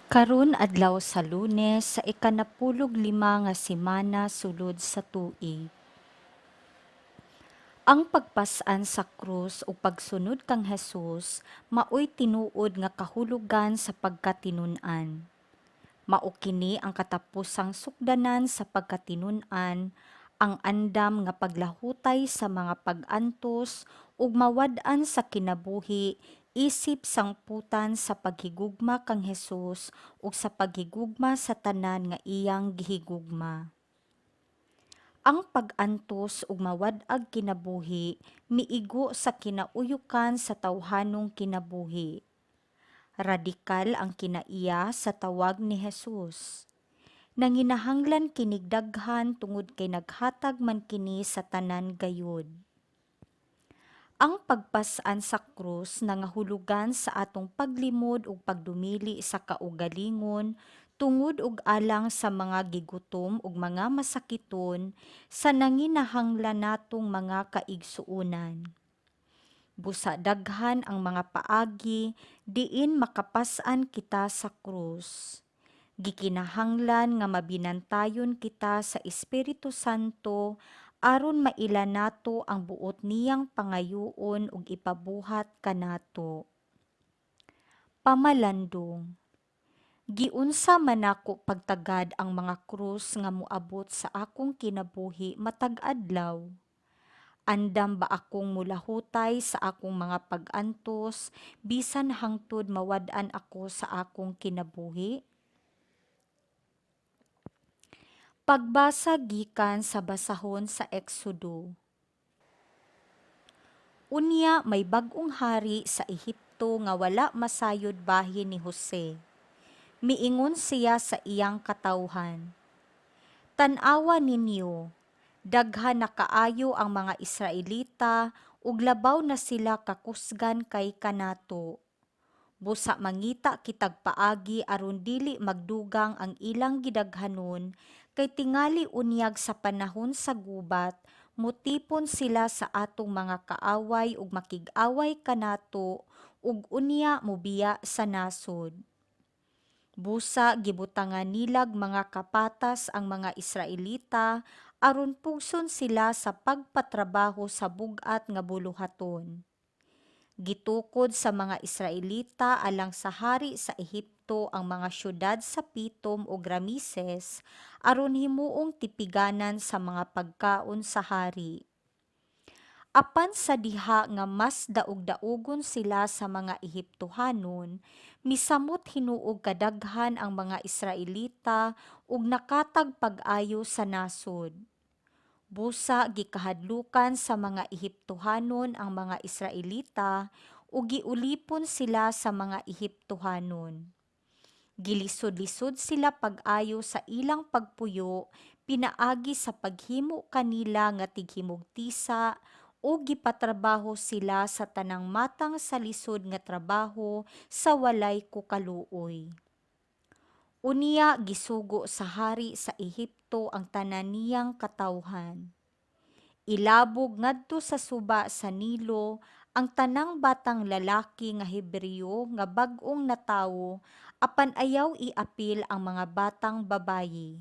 Karon adlaw sa Lunes sa ikanapulog lima nga semana sulod sa tuig. Ang pagpas-an sa krus ug pagsunod kang Jesus maoy tinuod nga kahulugan sa pagkatinun-an. Mao kini ang katapusang sukdanan sa pagkatinun-an, ang andam nga paglahutay sa mga pag-antos ug mawad-an sa kinabuhi isip sangputan sa paghigugma kang Jesus ug sa paghigugma sa tanan nga iyang gihigugma. Ang pag-antos ug mawad-ag kinabuhi miigo sa kinauyukan sa tawhanong kinabuhi. Radikal ang kinaiya sa tawag ni Jesus. Nanginahanglan kinig daghan tungod kay naghatag man kini sa tanan gayud. Ang pagpas-an sa krus nangahulugan sa atong paglimod ug pagdumili sa kaugalingon tungod ug alang sa mga gigutom ug mga masakiton sa nanginahanglan natong mga kaigsuonan. Busa daghan ang mga paagi diin makapas-an kita sa krus. Gikinahanglan nga mabinantayon kita sa Espiritu Santo aron maila nato ang buot niyang pangayoon ug ipabuhat kanato. Pamalandong. Giunsa man nako pagtagad ang mga krus nga moabot sa akong kinabuhi matag adlaw? Andam ba akong molahutay sa akong mga pag-antos bisan hangtod mawad-an ako sa akong kinabuhi? Pagbasa gikan sa basahon sa Exodo. Unya may bag-ong hari sa Ehipto nga wala masayod bahin ni Jose. Miingon siya sa iyang katawhan, "Tan-awa ninyo, daghan na kaayo ang mga Israelita ug labaw na sila kakusgan kay kanato. Busa mangita kitag paagi aron dili magdugang ang ilang gidaghanon kay tingali unyag sa panahon sa gubat motipon sila sa atong mga kaaway ug makig-away kanato ug unya mobiya sa nasod." Busa gibutangan nilag mga kapatas ang mga Israelita aron pugson sila sa pagpatrabaho sa bug-at nga buluhaton. Gitukod sa mga Israelita alang sa hari sa Ehipto ang mga syudad sa Pitom ug Rameses aron himuong tipiganan sa mga pagkaon sa hari. Apan sa diha nga mas daog-daogon sila sa mga Ehiptohanon, misamot hinuog kadaghan ang mga Israelita ug nakatag pag-ayo sa nasod. Busa gikahadlukan sa mga Ehiptohanon ang mga Israelita ug giulipon sila sa mga Ehiptohanon. Gilisod-lisod sila pag-ayo sa ilang pagpuyo pinaagi sa paghimo kanila nga tighimog tisa ug gipatrabaho sila sa tanang matang sa lisod nga trabaho sa walay kukaluoy. Unya gisugo sa hari sa Ehipto ang tanan niyang katawhan. "Ilabog ngadto sa suba sa Nilo ang tanang batang lalaki nga Hebreo nga bag-ong natawo apan ayaw iapil ang mga batang babayi."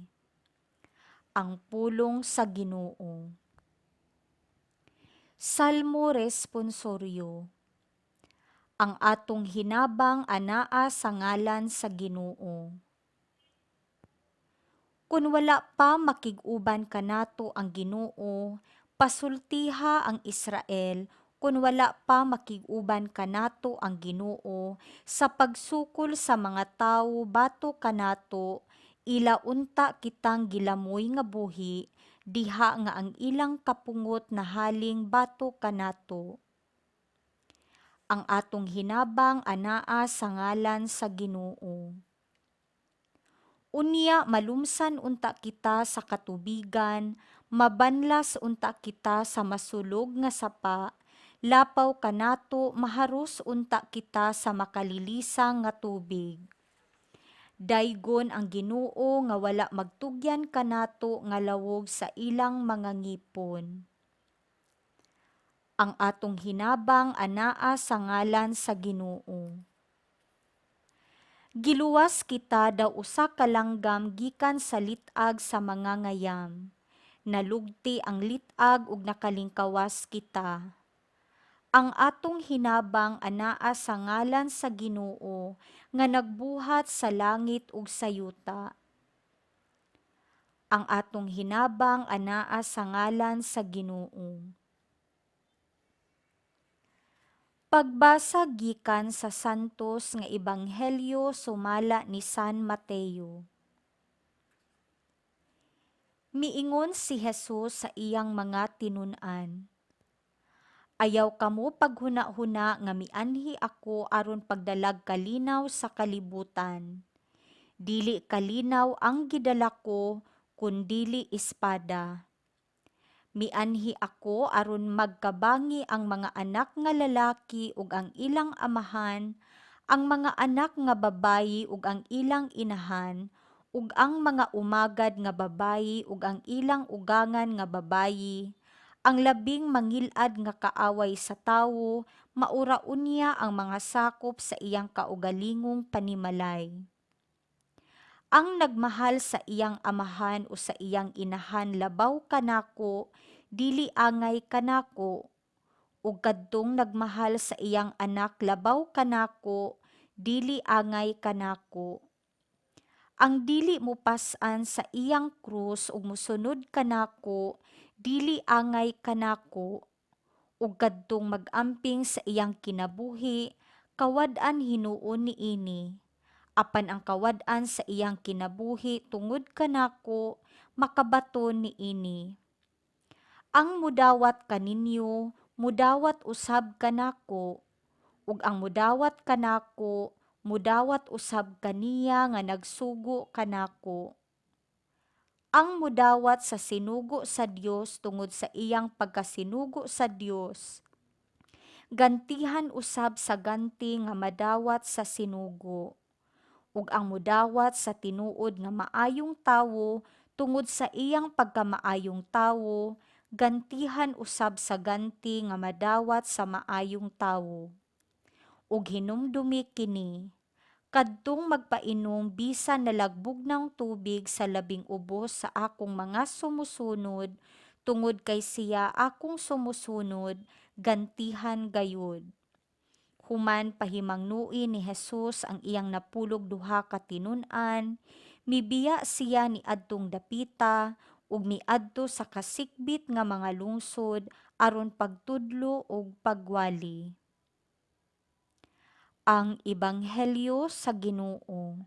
Ang pulong sa Ginoo. Salmo Responsoryo. Ang atong hinabang anaa sa ngalan sa Ginoo. Kun wala pa makig-uban kanato ang Ginoo, pasultiha ang Israel kun wala pa makig-uban kanato ang Ginoo sa pagsukol sa mga tawo batok kanato, ila unta kitang gilamoy nga buhi diha nga ang ilang kapungot nahaling batok kanato. Ang atong hinabang anaa sa ngalan sa Ginoo. Unya malumsan unta kita sa katubigan, mabanlas unta kita sa masulog nga sapa, lapaw kanato maharos unta kita sa makalilisang nga tubig. Daygon ang Ginoo nga wala magtugyan kanato nga lawog sa ilang mga ngipon. Ang atong hinabang anaa sa ngalan sa Ginoo. Giluwas kita daw usa ka langgam gikan sa lit-ag sa mga ngayam. Nalugti ang lit-ag ug nakalingkawas kita. Ang atong hinabang anaa sa ngalan sa Ginoo nga nagbuhat sa langit ug sa yuta. Ang atong hinabang anaa sa ngalan sa Ginoo. Pagbasa gikan sa Santos nga Ebanghelyo sumala ni San Mateo. Miingon si Jesus sa iyang mga tinun-an, "Ayaw kamo paghuna-huna nga mianhi ako aron pagdalag kalinaw sa kalibutan. Dili kalinaw ang gidala ko, kundili espada. Mianhi ako aron magkabangi ang mga anak nga lalaki ug ang ilang amahan, ang mga anak nga babayi ug ang ilang inahan, ug ang mga umagad nga babayi ug ang ilang ugangan nga babayi. Ang labing mangil-ad nga kaaway sa tawo maura unya ang mga sakop sa iyang kaugalingong panimalay. Ang nagmahal sa iyang amahan o sa iyang inahan labaw kanako, dili angay kanako, ug kadtong nagmahal sa iyang anak labaw kanako, dili angay kanako. Ang dili mopas-an sa iyang krus ug mosunod kanako, dili angay kanako, ug kadtong mag-amping sa iyang kinabuhi, kawad-an hinuon niini. Apan ang kawad-an sa iyang kinabuhi tungod kanako, makabaton niini. Ang mudawat kaninyo, mudawat usab kanako, ug ang mudawat kanako, mudawat usab kaniya nga nagsugo kanako. Ang mudawat sa sinugo sa Dios tungod sa iyang pagkasinugo sa Dios, gantihan usab sa ganti nga madawat sa sinugo. Ug ang mudawat sa tinuod nga maayong tawo tungod sa iyang pagkamaayong tawo, gantihan usab sa ganti nga madawat sa maayong tawo. Ug hinumdumi kini, kadtong magpainom bisan nalagbugnaw tubig sa labing ubos sa akong mga sumusunod, tungod kay siya akong sumusunod, gantihan gayud." Human pahimangnui ni Jesus ang iyang napulog duha ka tinun-an, mibiya siya niadtong dapita ug miadto sa kasikbit nga mga lungsod aron pagtudlo ug pagwali. Ang Ebanghelyo sa Ginoo.